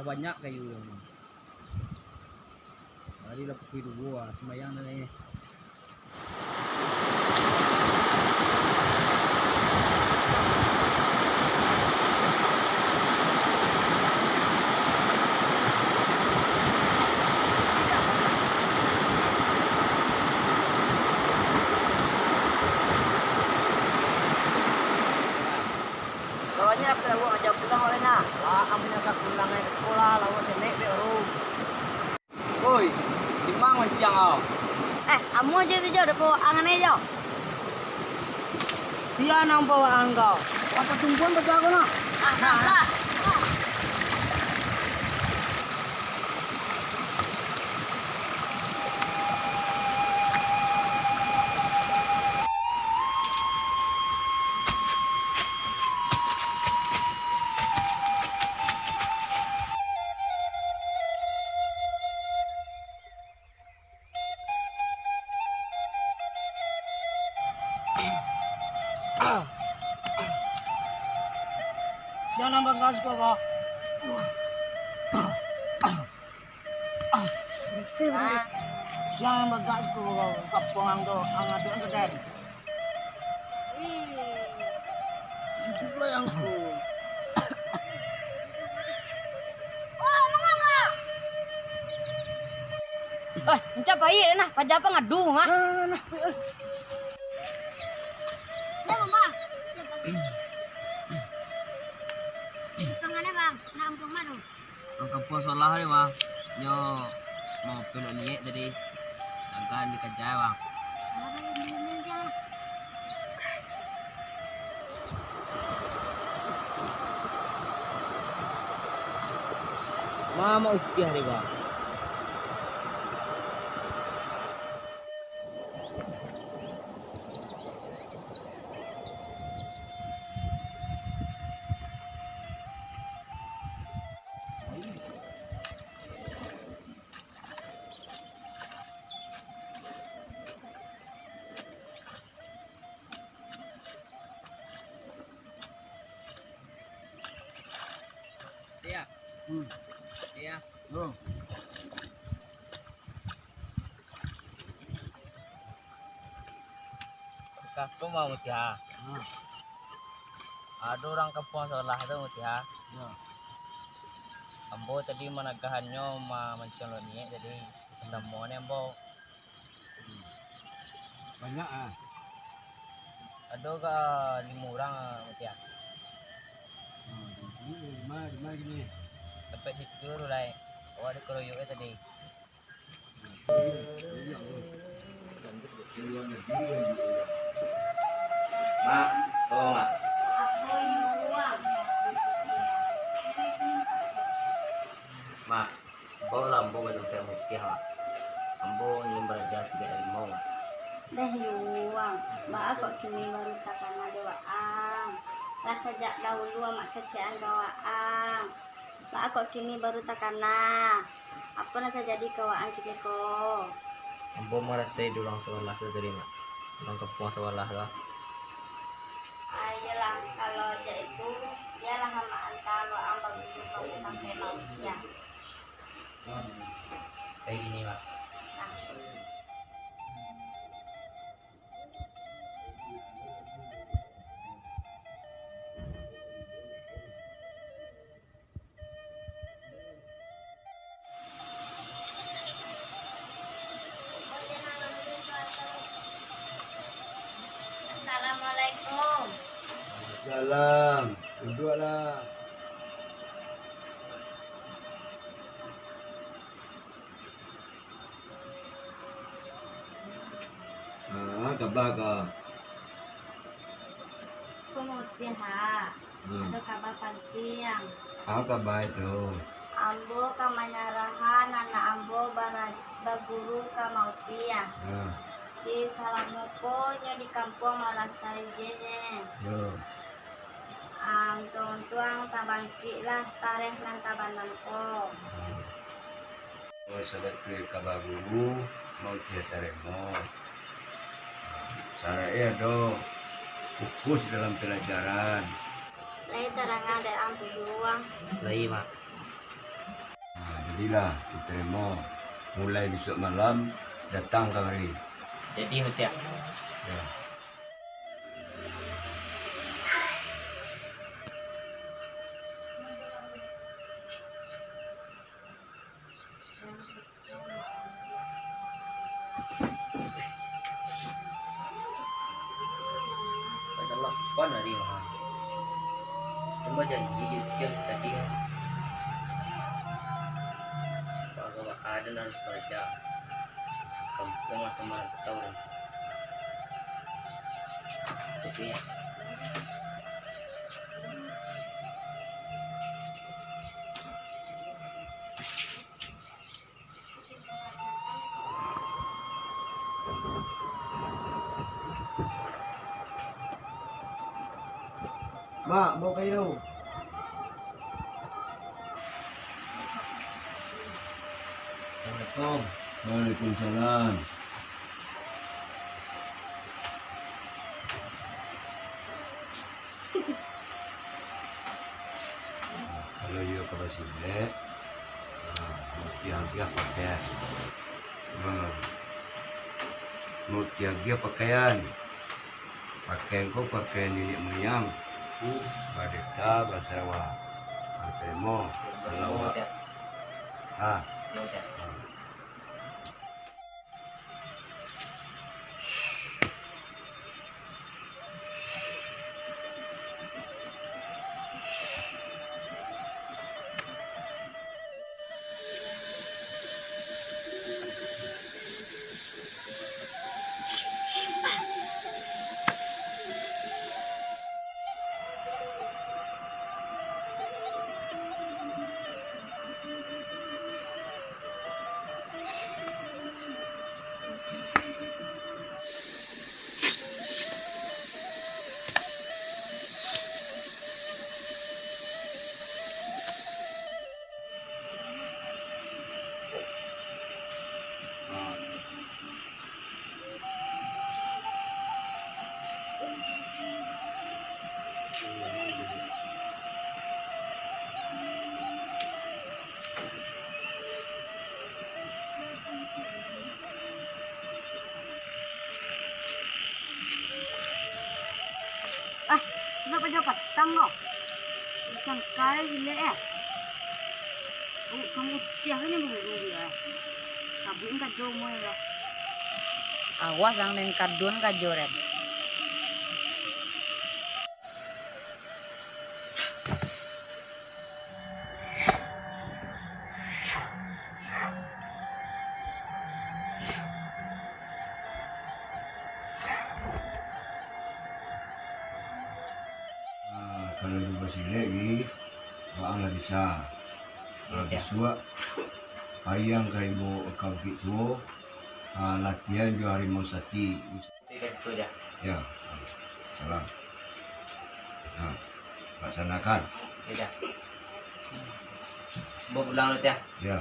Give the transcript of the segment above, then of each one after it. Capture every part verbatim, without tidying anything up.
Banyak kayu tu. Tadi lah pukul dua, sembahyang dah ni. Kalau nyo dapek awak aja pulang oleh nak. Wah, amunyo sapulang ai ko lah, lawa senek dek baru. Oi, dimang manciang kau? Eh, amuah jo tu jo, dapek waang anai jo. Sia nang bawaang kau? Patah tumpuan bajago nak. Ah, nah, lah. Jangan bagas ko, Bang. Jangan bagas ko, Bang. Kapuang ang tu, ang atuan tu, Den. Wih. Itu pula yang ku. Oh, manganga. Eh, encap pai nah, paja apa ngadu mah? Nah, nah, nah, pai, eh. Dah, Bang, Bang. Tangannya, Bang, nak ampuh mah tu. Urang kampuang salah ni, Bang. Nyo mau pelok niek tadi. Jangan dikaja, Bang. Mama utiah deh, Bang. Iya. Hmm. Iya. Bro. Kaku mau mutiha. Hmm. Ado urang kampuang sabalah tu mutiha. Ya. Ambo tadi managahannyo ma-, mancolok niek, jadi ketemu ni ambo. Hmm. Banyak ah. Ado ka limo urang mutiha. Hmm, di, di ma, di ma kini? Dapek situ tu lai. Awak dikeroyok tadi. Mak, tolong, Mak. Mak, baolah ambo ka tampek mutiah, Mak. Ambo ingin baraja sigaik harimau, Mak. Dah yuang, baa kok kini baru takana dek waang? Lah sajak dahulu amak kecekan ka waang. Baa kok kini baru takana? Apo nan tajadi ka waang kini ko? Ambo marasai di urang sabalah tu tadi, Mak. Urang kampuang sabalah tu. Ah, iyolah, kalau cak itu, bialah amak anta waang baguru ka tampek mutiah. Kayak gini, Mak. Nah. Assalamualaikum. Salam. Duduaklah. Ah, kaba ko? Ko mutiah, ha. Hmm. Ado kaba pantiang. Apo kaba itu? Ambo ka manyarahan anak ambo bara-, baguru ka mutiah. Hmm. Di Salamuko nyo di kampuang marasai je nyo. Yo. Ah, untuang-untuang tabangkiklah tareh nan tabanam ko. Hmm. Sadang tu ka baguru, mutiah taremo. Saraik ado fokus dalam pelajaran. Lai tarang dek ang tu juo. Lai, Mak. Jadilah, ditarimo. Mulai bisuak malam, datang kamari. Jadi, Ucak. Yo. Masalah pan ari mah. Tunggu janji jo Ucak tadi. Baa-baa den harus karajo. Kampuang lah samo rantau den. Tapi, Mak, bawa kayu. Assalamualaikum. Waalaikumsalam. Kalau iyo ka basilek, ah, mutiah-mutiah pakaian. Ah, mutiah-mutiah pakaian. Pakaian ko pakaian niniak muyang. Mardeka, basarawa. Ah, tarimo. Kalau awak, ah. Ah. Ah, ndak paja patang ko. Ikan kai silek, eh. Oh, kamu tiah ni dulu, ya. Sabuin kajo umua lah. Awas, ang den kaduan kajo den. Ah, kalau di basilek, Gi, baa lah bisa. Ah, bisuak, payang ka ibo ka Bukik Tuo, ah, latihan jo Harimau Sati. Yo, salam. Nah, laksanakan. Yo, dah. Bawa pulang dulu, Tiah. Yo.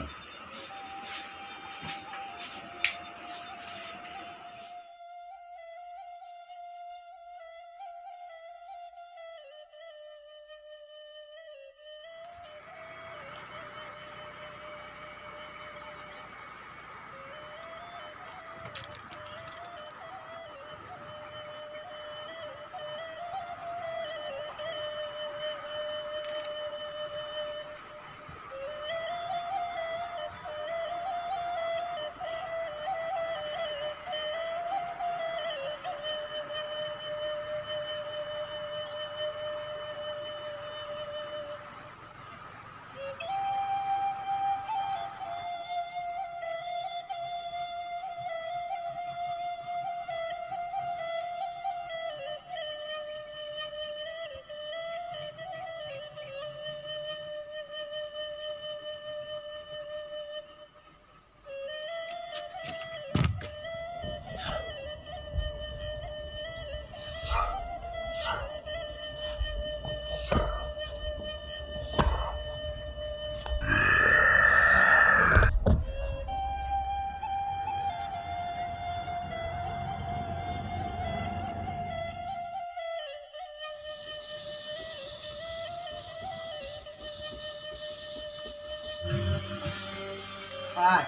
Ah.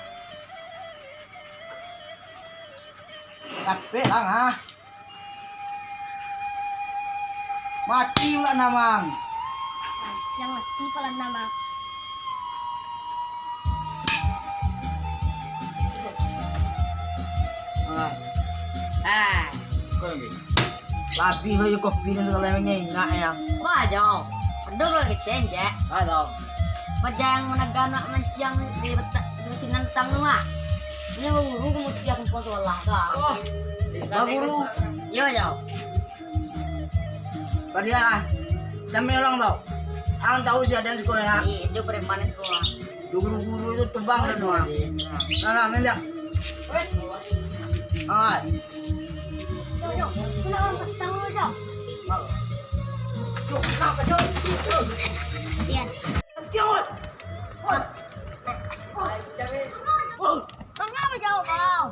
Capek lah, ah. Mati pula, Namang. Yang mati pula, Namang. Ah. Ah. Kau lagi. Labiah bayu kopi dan sagalo macam enak ya. Wah, Jo. Aduh, kalau kecen, Jack. Aduh. Pajang managan nak manciang di betak di sinan tang tu mah. Ini baguru kamu tiap kumpul sekolah tu. Oh, baguru. Yo, yo. Kerja lah. Kami orang tau. Ang tahu si adan sekolah. Iya, itu preman sekolah. Guru-guru itu tebang dan semua. Nah, nah, nah, lihat. Wes. Ah. Yo, yo, kena orang petang dulu, yo. Yo, kenapa, yo? Yo. Iya. Yo. Mangapa jauh kau?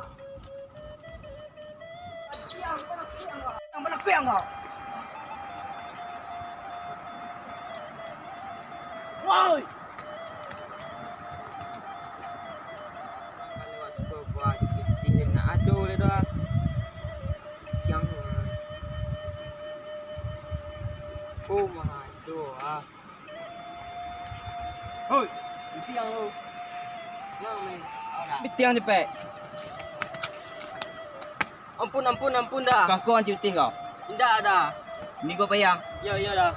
Yang pernah kuyang kau. Woi. Lewat siko buah dikit, nak ado le doh. Siang. Oh, mah ado ah. Hoi, pitiang lo. Pitiang cepek. Ampun, ampun, ampun dah. Kako ancik pitih kau. Indak dah. Ini kau payah. Yo, yo dah.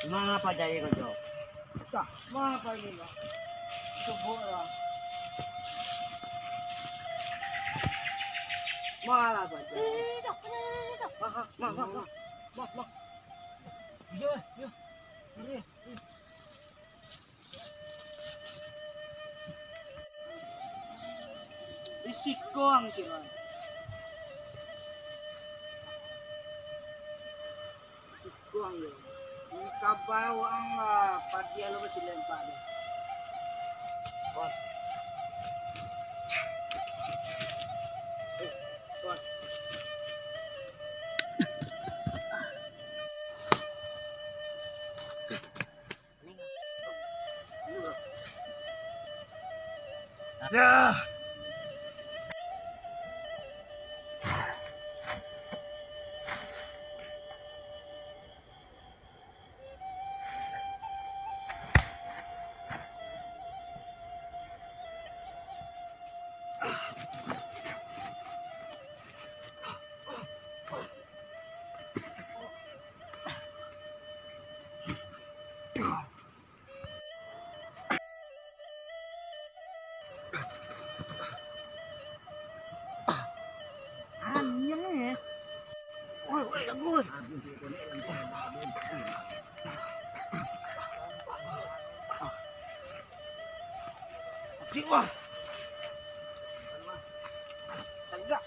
Mangapa jadi kau tu? Mangapa ini, Pak? Sebutlah. Malah baca. Ini, Cok. Ini, ini, Cok. Mah, mah, mah, mah, mah. Mah, mah. Iya, iya. Iya, iya. Risiko ang kiro. Risiko ang kiro. Ini kabar ang lah, padi alo basi lempak deh. Wah. Eh, wah. Anjing ni. Oi, oi, jago, oi. Adik, wah. Tegak.